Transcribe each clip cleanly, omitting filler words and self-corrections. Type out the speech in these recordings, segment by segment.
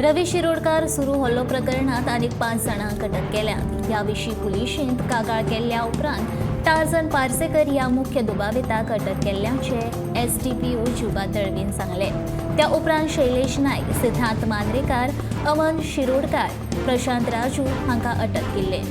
रवी शिरोडकार सुरू हल्लो प्रकरणात आनीक 5 जाणांक अटक केल्या. ह्या विशीं पुलिशेंत कागाळ केल्ल्या उपरांत टार्झन पार्सेकर ह्या मुख्य दुबाविताक अटक केल्ल्याचे एसडीपीओ जुबा दळवीन सांगले. त्या उपरांत शैलेश नायक, सिद्धांत मांद्रेकार, अमन शिरोडकार, प्रशांत राजू हांकां अटक केल्ले.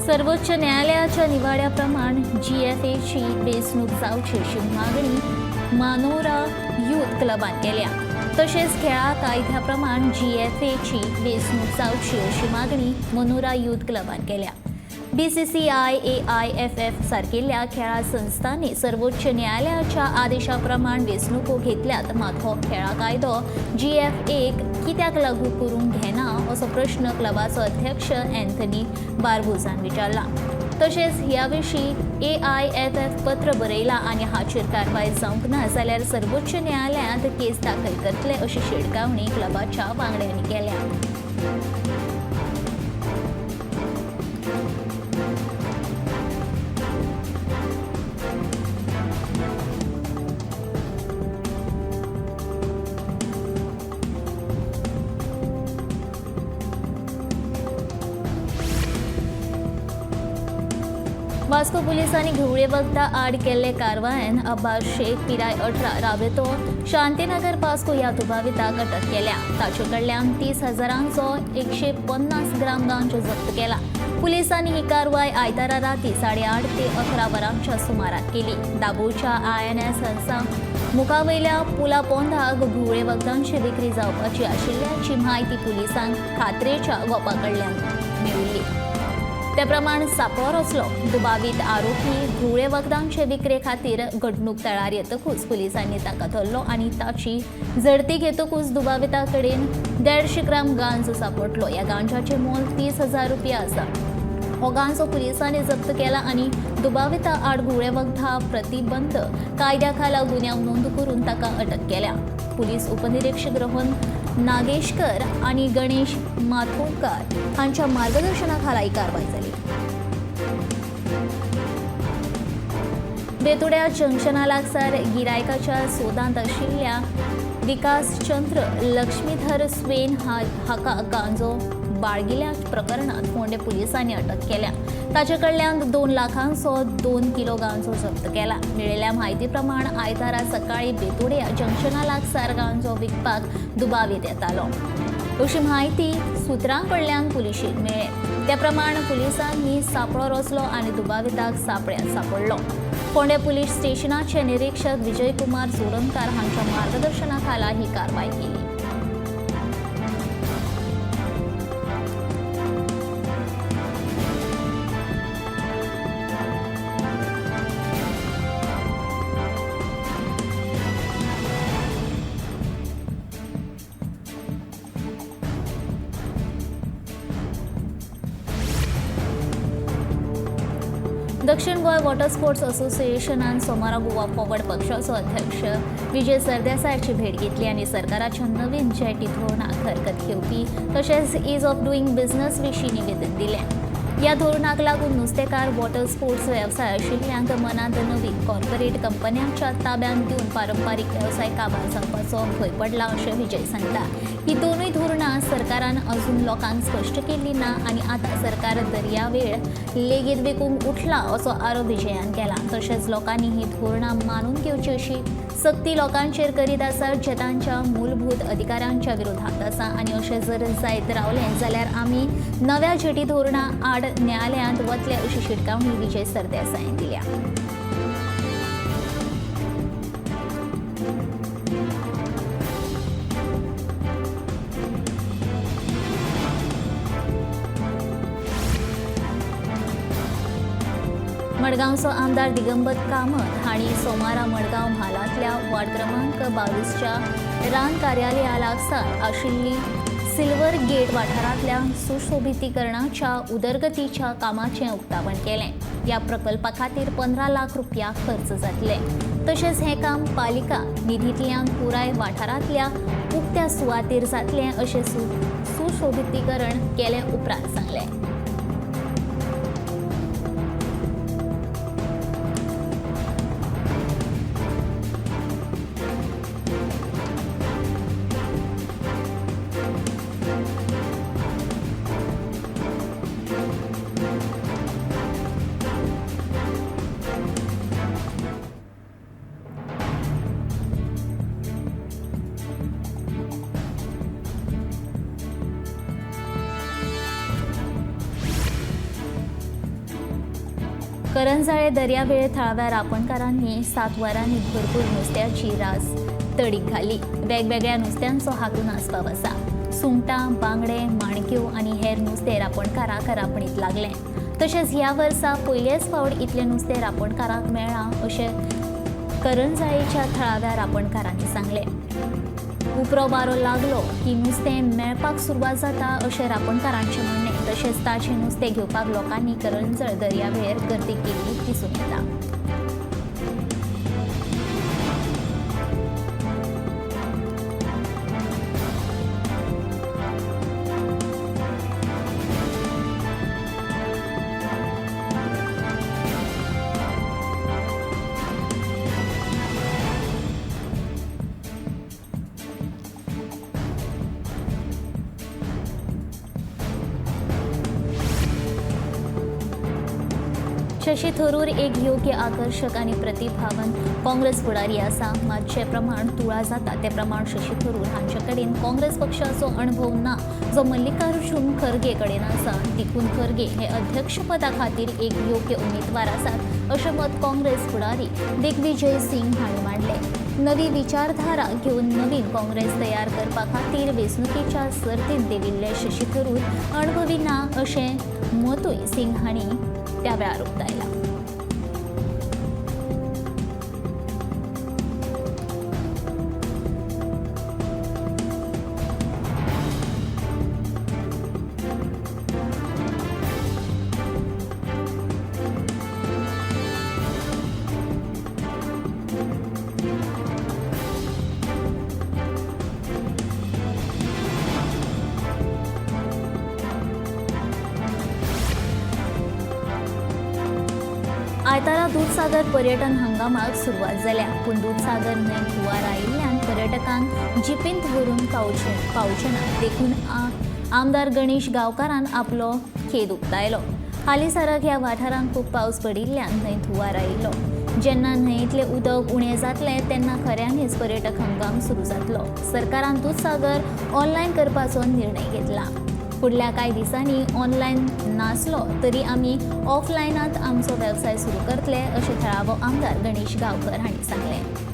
सर्वोच्च न्यायालयाच्या निवाड्याप्रमाण जीएफएची वेंचणूक जावची अशी मागणी मानोरा यूथ क्लबान केल्या. तशेंच खेळा कायद्याप्रमाण जीएफएची वेंचणूक जावची अशी मागणी मनोरा यूथ क्लबान केल्या. बीसीसीआय, एआयएफएफ सारकिल्ल्या खेळा संस्थांनी सर्वोच्च न्यायालयाच्या आदेशाप्रमाण वेंचणुको घेतल्यात, मात हो खेळा कायदो जीएफएक कित्याक लागू करूंक घेना असो प्रश्न क्लबाचो अध्यक्ष अँथनी बार्बोझान विचारला. तशेंच ह्या विशीं एआयएफएफ पत्र बरयला आनी हाचेर कारवाय जावंक ना जाल्यार सर्वोच्च न्यायालयांत केस दाखल करतले अशी शिटकावणी क्लबाच्या वांगड्यांनी केल्या. वास्को पुलिसांनी घुंवळे वखदां आड केल्ले कारवायेन अब्बास शेख पिराय 18 राबेतो शांतीनगर वास्को ह्या दुबाविताक अटक केल्या. ताचे कडल्यान 30,000चो 150 ग्राम गांजो जप्त केला. पुलिसांनी ही कारवाय आयतारा राती 8:30 ते 11 वरांच्या सुमाराक केली. दाबोळच्या आयएनएस हंसा मुखावयल्या पुला पोंदाक घुंवळे वखदांची विक्री जावपाची आशिल्ल्याची म्हायती पुलिसांक खात्रेच्या गोपा कडल्यान मेळिल्ली. त्या प्रमाण सापळो रचलो. दुबावीत आरोपी घुंवळे वखदांचे विक्रे खातीर घडणूक तळार येतकूच पुलिसांनी ताका धरलो आनी ताची झडती घेतकूच दुबाविता कडेन 150 ग्राम गांजो सापडलो. ह्या गांजाचें मोल 30,000 रुपया आसा. हो गांजो पुलिसांनी जप्त केला आनी दुबाविता आड घुंवळे वखदां प्रतिबंध कायद्या खाला गुन्यांव नोंद करून ताका अटक केल्या. पुलीस उपनिरीक्षक रोहन नागेशकर आणि गणेश माथोंकार हांच्या मार्गदर्शनाखाला ही कारवाई झाली. बेतोड्या जंक्शना लागसार गिरायकाच्या सोदांत आशिल्ल्या विकास चंद्र लक्ष्मीधर स्वेन हाका गांजो बाळगिल्या प्रकरणात फोंडे पुलिसांनी अटक केल्या. ताचे कडल्यान 2 लाखांचो 2 किलो गांजो जप्त केला. मेळिल्ल्या म्हायती प्रमाण आयतारा सकाळी बेतोड्या जंक्शना लागसार गांजो विकपाक दुबावीत येतालो अशी म्हायती सुत्रां कडल्यान पुलिशेक मेळ्ळे. त्या प्रमाण पुलिसांनी सापळो रचलो आनी दुबाविताक सापळ्यांत सापडलो. फोंडे पुलीस स्टेशनाचे निरीक्षक विजय कुमार चोडणकार हांच्या मार्गदर्शनाखाला ही कारवाय केली. दक्षिण गोंय वॉटर स्पोर्ट्स असोसिएशनान सोमारा गोवा फॉरवर्ड पक्षाचो अध्यक्ष विजय सरदेसायाची भेट घेतली आनी सरकाराच्या नवीन जेटी धोरणाक हरकत घेवपी तशेंच is of doing business विशीं निवेदन दिलें. ह्या धोरणाक लागून नुस्तेकार वॉटर स्पोर्ट्स वेवसाय आशिल्ल्यांक मनांत नवीन कॉर्पोरेट कंपन्यांच्या ताब्यांत दिवन पारंपारीक वेवसाय काबार जावपाचो भंय पडला अशें विजय सांगता. ही दोनूय धोरणां सरकारान अजून लोकांक स्पश्ट केल्ली ना आनी आतां सरकार दर्यावेळ लेगीत विकूंक उठला असो आरोप विजयान केला. तशेंच लोकांनी ही धोरणां मानून घेवची अशी सक्ती लोकांचेर करीत आसा जे तांच्या मूलभूत अधिकारांच्या विरोधात आसा आनी अशें जर जायत रावलें जाल्यार आमी नव्या जेटी धोरणां आड न्यायालयांत वतले अशी शिटकावणी विजय सरदेसायान दिल्या. मडगांवचो आमदार दिगंबर कामत हांणी सोमारा मडगांव म्हालांतल्या वार्ड क्रमांक 22च्या रान कार्यालया लागसार आशिल्ली सिल्वर गेट वाठारांतल्या सुशोभितीकरणाच्या उदरगतीच्या कामाचें उक्तावण केलें. ह्या प्रकल्पा खातीर 15 लाख रुपया खर्च जातले. तशेंच हें काम पालिका निधींतल्यान पुराय वाठारांतल्या उक्त्या सुवातेर जातलें अशें सुशोभितीकरण केले उपरांत सांगलें. करंजाळे दर्यावेळ थळाव्या रापणकारांनी 7 वरांनी भरपूर नुस्त्याची रास तडीक घाली. वेगवेगळ्या नुस्त्यांचो हातून आस्पाव आसा. सुंगटां, बांगडे, माणक्यो आनी हेर नुस्तें रापणकाराक रापणीत लागलें. तशेंच ह्या वर्सा पयलेच फावट इतलें नुस्तें रापणकाराक मेळ्ळां अशें करंजाळेच्या थळाव्या रापणकारांनी सांगलें. उपरो वारो लागलो की नुस्तें मेळपाक सुरवात जाता अशें रापणकारांचें म्हणणें. तशेंच ताजें नुस्तें घेवपाक लोकांनी करंजळ दर्यावेळेर गर्दी केल्ली दिसून येता. शशी थरूर एक योग्य, आकर्शक आनी प्रतिभावन काँग्रेस फुडारी आसा. मात जे प्रमाण तुळा जाता ते प्रमाण शशी थरूर हांचे कडेन काँग्रेस पक्षाचो अणभव ना जो मल्लिकार्जुन खरगे कडेन आसा. देखून खरगे हे अध्यक्षपदा खातीर एक योग्य उमेदवार आसात अशें मत काँग्रेस फुडारी दिग्विजय सिंग हांणी मांडलें. नवी विचारधारा घेवन नवीन काँग्रेस तयार करपा खातीर वेंचणुकेच्या सर्तींत देविल्ले शशी थरूर अणभवी ना अशें मतूय सिंग हांणी त्या वेळार उक्तायला. आयतारा दूधसागर पर्यटन हंगामाक सुरवात जाल्या. पूण दूधसागर न्हंय हुंवार आयिल्ल्यान पर्यटकांक जिपींत व्हरून पावचे ना. देखून आमदार गणेश गांवकारान आपलो खेद उक्तायलो. हालींसराक ह्या वाठारांत खूब पावस पडिल्ल्यान न्हंयत हुंवार आयिल्लो. जेन्ना न्हंयेंतलें उदक उणें जातलें तेन्ना खऱ्यांनीच पर्यटक हंगाम सुरू जातलो. सरकारान दूधसागर ऑनलायन करपाचो निर्णय घेतला. फुडल्या कांय दिसांनी ऑनलायन नासलो तरी आमी ऑफलायनांत आमचो वेवसाय सुरू करतले अशें थळावो आमदार गणेश गांवकर हांणी सांगलें.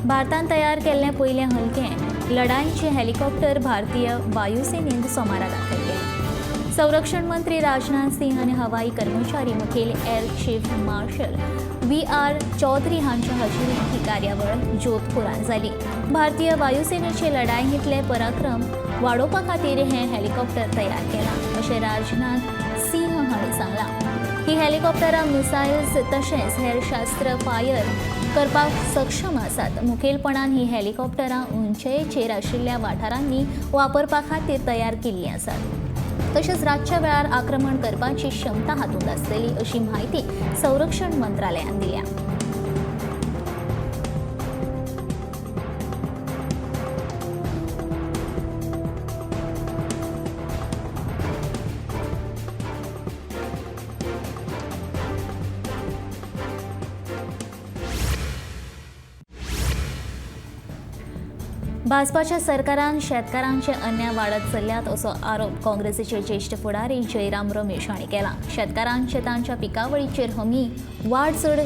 भारतान तयार केल्लें पयलें हलकें लढाईचें हेलिकॉप्टर भारतीय वायुसेनेन सोमारा दाखल केलें. संरक्षण मंत्री राजनाथ सिंह आनी हवाई कर्मचारी मुखेल air chief marshal V R Chaudhari हांच्या हाजेरींत ही कार्यावळ जोधपुरांत जाली. भारतीय वायुसेनेचे लढाईंतले पराक्रम वाडोवपा खातीर हें हेलिकॉप्टर तयार केलां अशें राजनाथ सिंह हांणी सांगलां. ही हेलिकॉप्टरां मिसायल्स तशेंच हेर शास्त्र फायर करपाक सक्षम आसात. मुखेलपणान ही हेलिकॉप्टरां उंचयेचेर आशिल्ल्या वाठारांनी वापरपा खातीर तयार केल्लीं आसात. तशेंच रातच्या वेळार आक्रमण करपाची क्षमता हातूंत आसतली अशी म्हायती संरक्षण मंत्रालयान दिल्या. भाजपाच्या सरकारान शेतकारांचे अन्याय वाडत चल्ल्यात असो आरोप काँग्रेसीचे ज्येष्ठ फुडारी जयराम रमेश हांणी केला। शेतकारांचे तांच्या पिकावळीचेर हमी वाड चड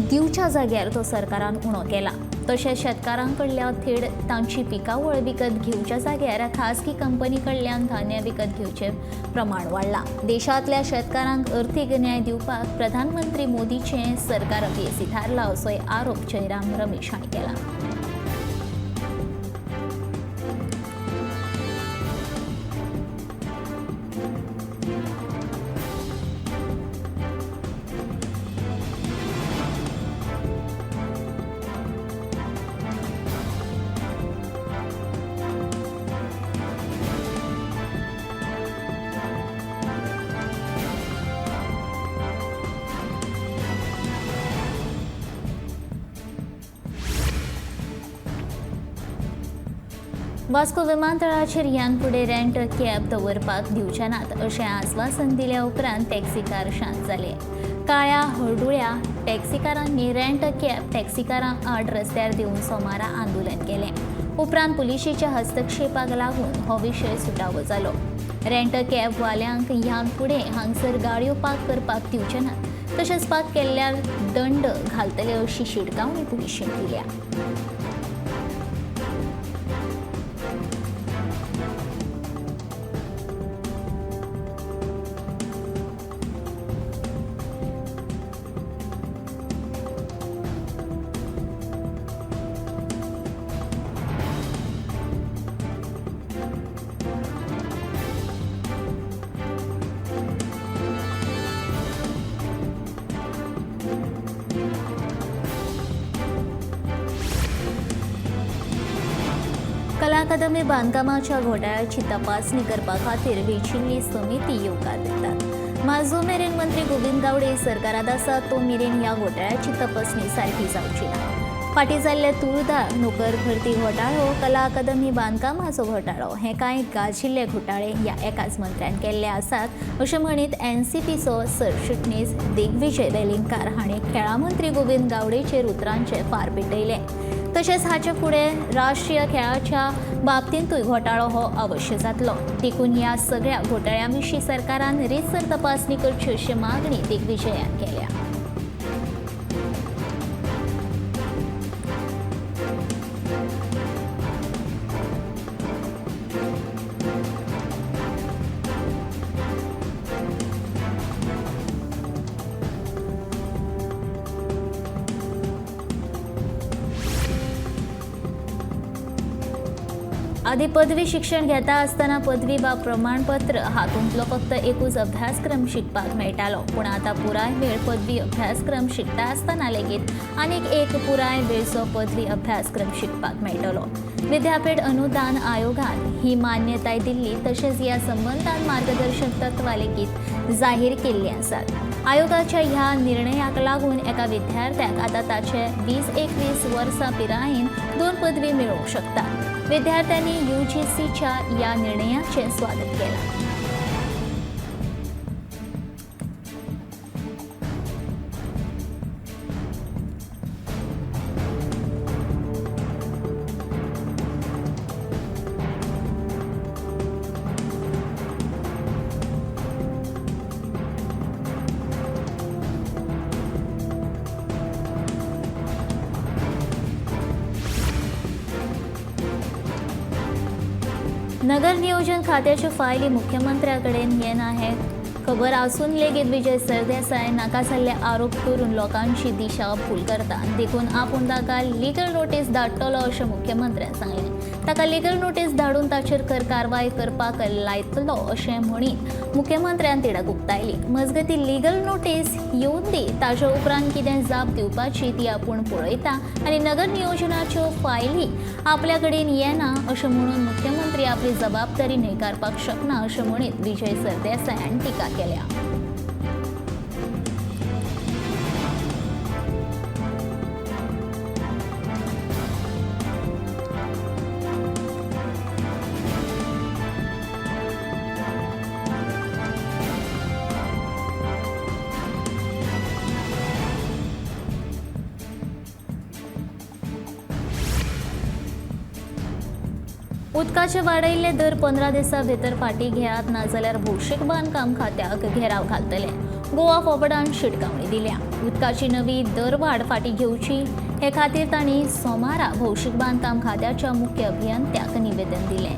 दिवच्या जाग्यार तो सरकारान उणो केला। तशेंच शेतकारांकडल्या थेट तांची पिकावळ विकत घेवच्या जाग्यार खासगी कंपनी कडल्यान धान्य विकत घेवचें प्रमाण वाडलां। देशांतल्या शेतकारांक अर्थीक न्याय दिवपाक प्रधानमंत्री मोदीचें सरकार अपेसी थारलां असोय आरोप जयराम रमेश हांणी केला। वास्को विमानतळाचेर ह्यान फुडें रेंट कॅब दवरपाक दिवचे नात अशें आस्वासन दिल्या उपरांत टॅक्सीकार शांत जाले। काळ्या हळडुळ्या टॅक्सीकारांनी रेंट कॅब टॅक्सीकारां आड रस्त्यार देंवून सोमारा आंदोलन केलें। उपरांत पुलिशेच्या हस्तक्षेपाक लागून हो विशय सुटावो जालो। रेंट कॅबवाल्यांक ह्यान फुडें हांगसर गाडयो पार्क करपाक दिवचे नात तशेंच पार्क केल्ल्यार दंड घालतले अशी शिटकावणी पुलिशेन दिल्या। कला अकादमी बांदकामाच्या घोटाळ्याची तपासणी करपा खातीर वेंचिल्ली समिती येवकार दितात। माजो मेरेन मंत्री गोविंद गावडे सरकारांत आसा तो मेरेन ह्या घोटाळ्याची तपासणी सारकी जावची ना। फाटीं जाल्ल्या तुळदार नोकर भरती घोटाळो, कला अकादमी बांदकामाचो घोटाळो हे कांय गाजिल्ले घोटाळे ह्या एकाच मंत्र्यान केल्ले आसात अशें म्हणीत एनसीपीचो सरचिटणीस दिग्विजय वेलिंगकार हांणी खेळां मंत्री गोविंद गावडेचेर उतरांचे फार पेटयले। तशेंच हाचे फुडें राष्ट्रीय खेळाच्या बाबतींतूय घोटाळो हो अवश्य जातलो, देखून ह्या सगळ्या घोटाळ्यां विशीं सरकारान रितसर तपासणी करची अशी मागणी दिग्विजयान केल्या। आदी पदवी शिक्षण घेता आसतना पदवी वा प्रमाणपत्र हातूंतलो फक्त एकूच अभ्यासक्रम शिकपाक मेळटालो, पूण आतां पुराय वेळ पदवी अभ्यासक्रम शिकता आसतना लेगीत आनीक एक पुराय वेळचो पदवी अभ्यासक्रम शिकपाक मेळटलो। विद्यापीठ अनुदान आयोगान ही मान्यताय दिल्ली तशेंच ह्या संबंदान मार्गदर्शक तत्वां लेगीत जाहीर केल्लीं आसात। आयोगाच्या ह्या निर्णयाक लागून एका विद्यार्थ्याक आतां ताचे 20-21 वर्सां पिरायेन 2 पदवी मेळोवंक शकता। विद्यार्थ्यांनी यूजीसीच्या या निर्णयाचें स्वागत केलां। नगर नियोजन खात्याच्यो फायली मुख्यमंत्र्या कडेन येना हें खबर आसून लेगीत विजय सरदेसाय नाका जाल्ले आरोप करून लोकांची दिशा भूल करता, देखून आपूण ताका लिगल नोटीस धाडटलो अशें मुख्यमंत्र्यान सांगलें। ताका लिगल नोटीस धाडून ताचेर खर कारवाय करपाक लायतलो अशें म्हणीत मुख्यमंत्र्यान तिडक उक्तायली। मजगतीं लिगल नोटीस येवन दी, ताचे उपरांत कितें जाप दिवपाची ती आपूण पळयता आनी नगर नियोजनाच्यो फायली आपल्या कडेन येना अशें म्हणून मुख्यमंत्री आपली जबाबदारी न्हयकारपाक शकना अशें म्हणीत विजय सरदेसाय हांणी टिका केल्या। उदकाचे वाडयल्ले दर 15 दिसां भितर फाटीं घेयात, नाजाल्यार भौशीक बांदकाम खात्याक घेराव घालतले. गोवा फॉरवर्डान शिटकावणी दिल्या. उदकाची नवी दरवाड फाटीं घेवची हे खातीर तांणी सोमारा भौशीक बांदकाम खात्याच्या मुख्य अभियंत्याक निवेदन दिलें.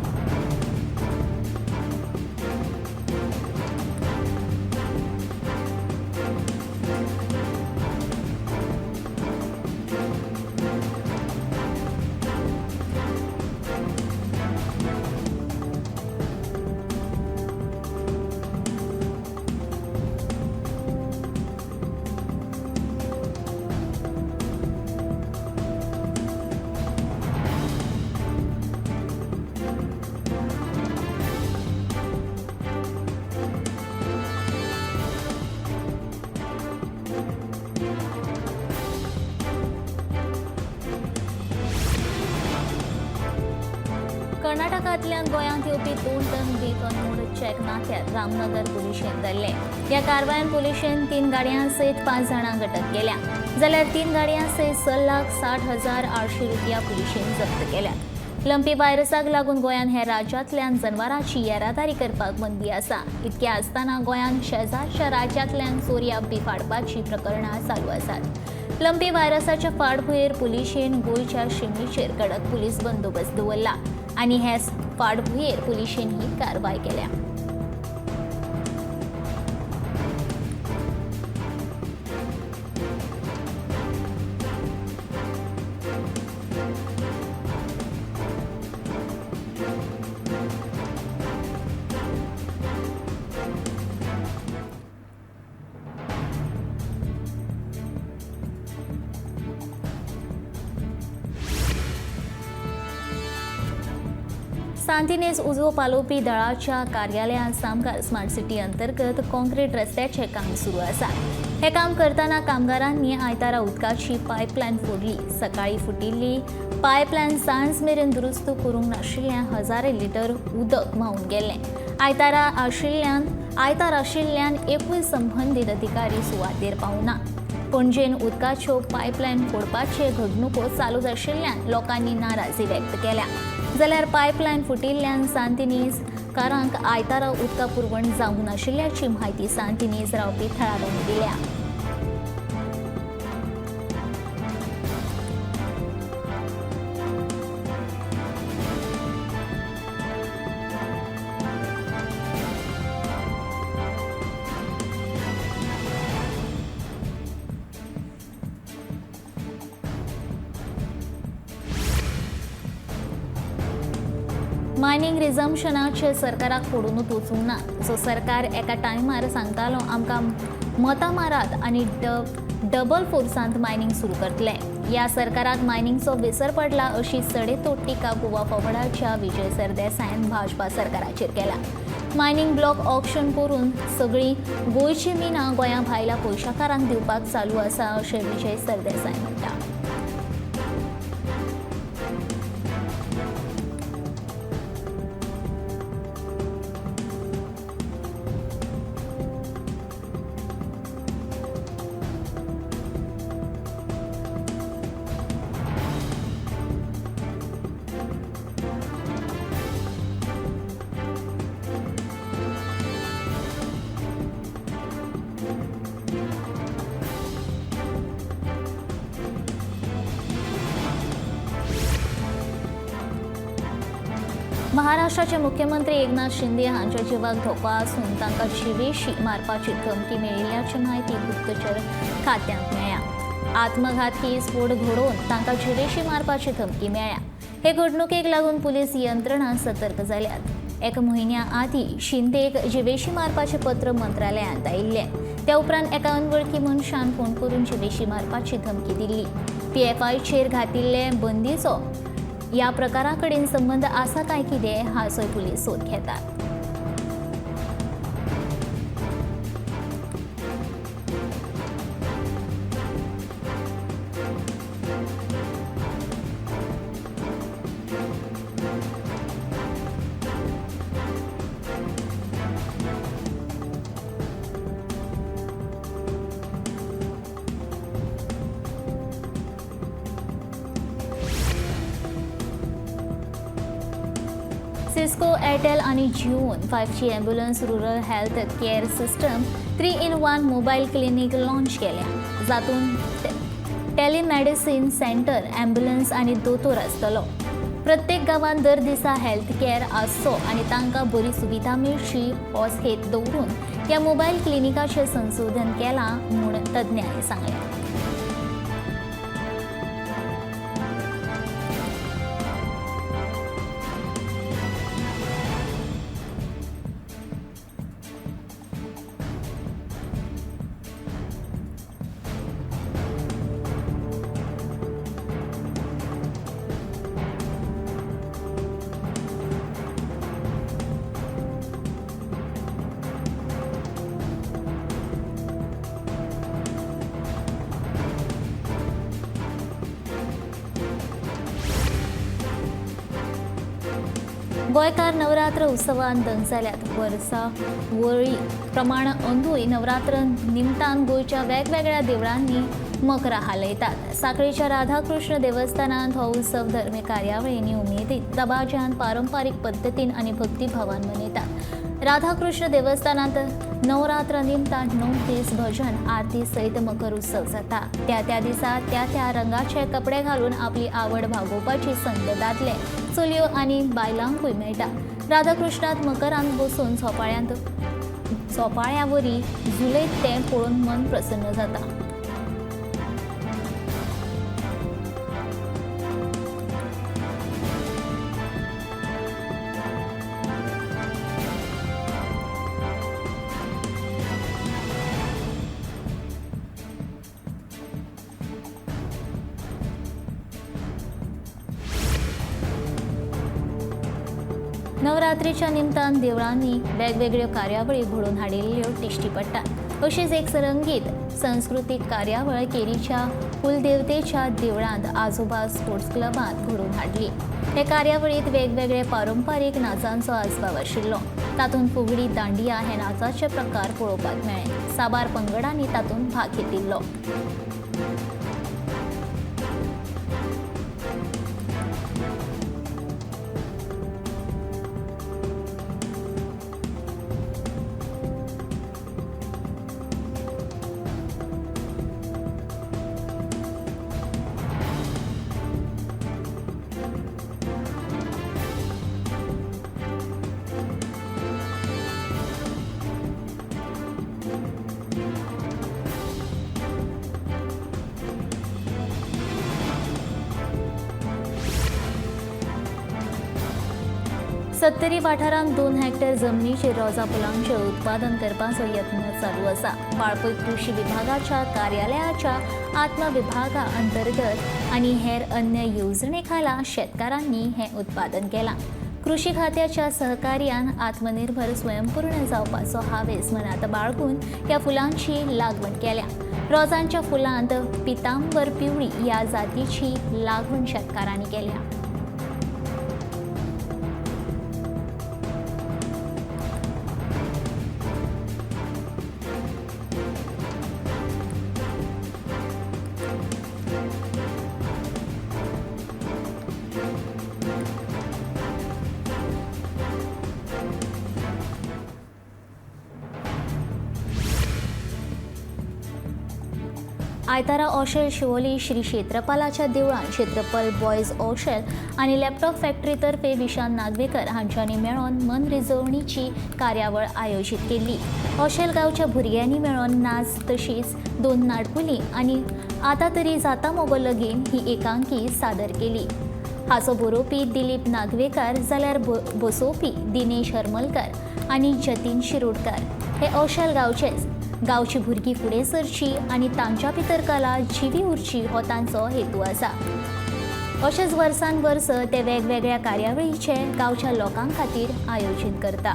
कर्नाटकांतल्यान गोंयांत येवपी 2 टन बीफ अनमोड चेक नाक्यार रामनगर पुलिशेन धरले. ह्या कारवायेन पुलिशेन 3 गाडयां सयत 5 जाणांक अटक केल्या, जाल्यार 3 गाडयां सयत 6,60,800 रुपया पुलिशेन जप्त केल्यात. लंपी व्हायरसाक लागून गोंयांत हेर राज्यांतल्यान जनावरांची येरादारी करपाक बंदी आसा. इतकें आसतना गोंयांत शेजारच्या राज्यांतल्यान चोरयां बीफ हाडपाचीं प्रकरणां चालू आसात. लंपी व्हायरसाच्या फाटभुंयेर पुलिशेन गोंयच्या शिमेचेर कडक पुलीस बंदोबस्त दवरला आनी हेच फाटभुंयेर पुलिशेन ही कारवाय केल्या. सांतिनेज उजो पालोवपी दळाच्या कार्यालया सामकार स्मार्ट सिटी अंतर्गत कॉन्क्रीट रस्त्याचें काम सुरू आसा. हें काम करतना कामगारांनी आयतारा उदकाची पायपलायन फोडली. सकाळीं फुटिल्ली पायपलायन सांज मेरेन दुरुस्त करूंक नाशिल्ल्यान हजारे लिटर उदक व्हांवून गेलें. आयतार आशिल्ल्यान एकूय संबंदीत अधिकारी सुवातेर पावना. पणजेन उदकाच्यो पायपलायन फोडपाचे घडणुको चालूच आशिल्ल्यान लोकांनी नाराजी व्यक्त केल्या. जाल्यार पायपलायन फुटिल्ल्यान सांतिनेज कारांक आयतारा उदका पुरवण जावंक नाशिल्ल्याची म्हायती सांतिनेज रावपी थळाव्यांनी दिल्या. मायनिंग रिजम्पशनाचे सरकाराक पडूनच वचूंक ना. जो सरकार एका टायमार सांगतालो आमकां मतां मारात आनी डबल फोर्सांत मायनिंग सुरू करतले, ह्या सरकाराक मायनिंगचो विसर पडला अशी सडेतोड टिका गोवा फॉरवर्डाच्या विजय सरदेसायान भाजपा सरकाराचेर केला. मायनिंग ब्लॉक ऑक्शन करून सगळीं गोंयची मिनां गोंया भायल्या पयशाकारांक दिवपाक चालू आसा अशें विजय सरदेसाय म्हणटा. महाराष्ट्राचे मुख्यमंत्री एकनाथ शिंदे हांच्या जिवाक धोको आसून तांकां जिवेशी मारपाची धमकी मेळिल्ल्याची म्हायती गुप्तचर खात्यांत मेळ्ळ्या. आत्मघातकी स्फोट घडोवन तांकां जिवेशी मारपाची धमकी मेळ्ळ्या. हे घडणुकेक लागून पुलीस यंत्रणा सतर्क जाल्यात. एक म्हयन्या आदीं शिंदेक जिवेशी मारपाचें पत्र मंत्रालयांत आयिल्लें. त्या उपरांत एका अनवळखी मनशान फोन करून जिवेशी मारपाची धमकी दिल्ली. पीएफआयचेर घातिल्ले बंदीचो ह्या प्रकारा कडेन संबंद आसा काय कितें हाचोय पुलीस सोद घेतात. सिस्को, एअरटेल आनी Jeon 5G ambulance, rural health care system, 3 in 1 mobile clinic launch केल्या, जातूंत टेलिमेडिसीन सेंटर, ॲम्ब्युलन्स आनी दोतोर आसतलो. प्रत्येक गांवांत दर दिसा हेल्थ केअर आसचो आनी तांकां बरी सुविधा मेळची होच हेत दवरून ह्या मोबायल क्लिनिकाचें संशोधन केलां म्हूण तज्ञांनी सांगलें. गोंयकार नवरात्र उत्सवान दंग जाल्यात. वर्सा वळी प्रमाण अंदूय नवरात्र निमतान गोंयच्या वेगवेगळ्या देवळांनी मकरां हालयतात. साखळीच्या राधाकृष्ण देवस्थानांत हो उत्सव धर्मीक कार्यावळींनी उमेदीन, दबाज्यान, पारंपारीक पद्दतीन आनी भक्तीभावान मनयतात. राधाकृष्ण देवस्थानांत नवरात्र निमतान 9 दीस भजन आरती सयत मकर उत्सव जाता. त्या त्या दिसा त्या त्या रंगाचे कपडे घालून आपली आवड भागोवपाची संद दादले, चलयो आनी बायलांकूय मेळटा. राधाकृष्णात मकरांत बसून झोपाळ्या वरी झुलयत तें पळोवन मन प्रसन्न जाता. नवरात्रीच्या निमतान देवळांनी वेगवेगळ्यो कार्यावळी घडोवन हाडिल्ल्यो दिश्टी पडटात. अशीच एक रंगीत संस्कृतीक कार्यावळ केरीच्या कुलदेवतेच्या देवळांत आजोबा स्पोर्ट्स क्लबांत घडोवन हाडली. हे कार्यावळींत वेगवेगळे पारंपारीक नाचांचो आस्पाव आशिल्लो. तातूंत फुगडी, दांडिया हे नाचाचे प्रकार पळोवपाक मेळ्ळे. साबार पंगडांनी तातूंत भाग घेतिल्लो. सत्तरी वाठारांत 2 हेक्टर जमनीचेर रोजा फुलांचें उत्पादन करपाचो यत्न चालू आसा. वाळपय कृषी विभागाच्या कार्यालयाच्या आत्मविभागा अंतर्गत आनी हेर अन्य येवजणे खाला शेतकारांनी हें उत्पादन केलां. कृषी खात्याच्या सहकार्यान आत्मनिर्भर स्वयंपूर्ण जावपाचो हावेस मनांत बाळगून ह्या फुलांची लागवण केल्या. रोजांच्या फुलांत पितांबर पिवळी ह्या जातीची लागवण शेतकारांनी केल्या. आयतारा ओशेल शिवोली श्री क्षेत्रपालाच्या देवळांत क्षेत्रपाल बॉयज ओशेल आनी लॅपटॉप फॅक्टरी तर्फे विशाल नागवेकर हांच्यांनी मेळोन मनरिजवणीची कार्यावळ आयोजीत केल्ली. ओशेल गांवच्या भुरग्यांनी मेळोन नाच तशीच 2 नाडकुली आनी आतां तरी जाता मगो लगीन ही एकांकी सादर केली. हाचो बरोवपी दिलीप नागवेकर जाल्यार बसोवपी दिनेश हरमलकर आनी जतीन शिरोडकर हे ओशेल गांवचेच. गांवची भुरगीं फुडें सरची आनी तांच्या भितर कला जिवी उरची हो तांचो हेतू आसा. अशेंच वर्सान वर्स ते वेगवेगळ्या कार्यावळीचे गांवच्या लोकां खातीर आयोजीत करता.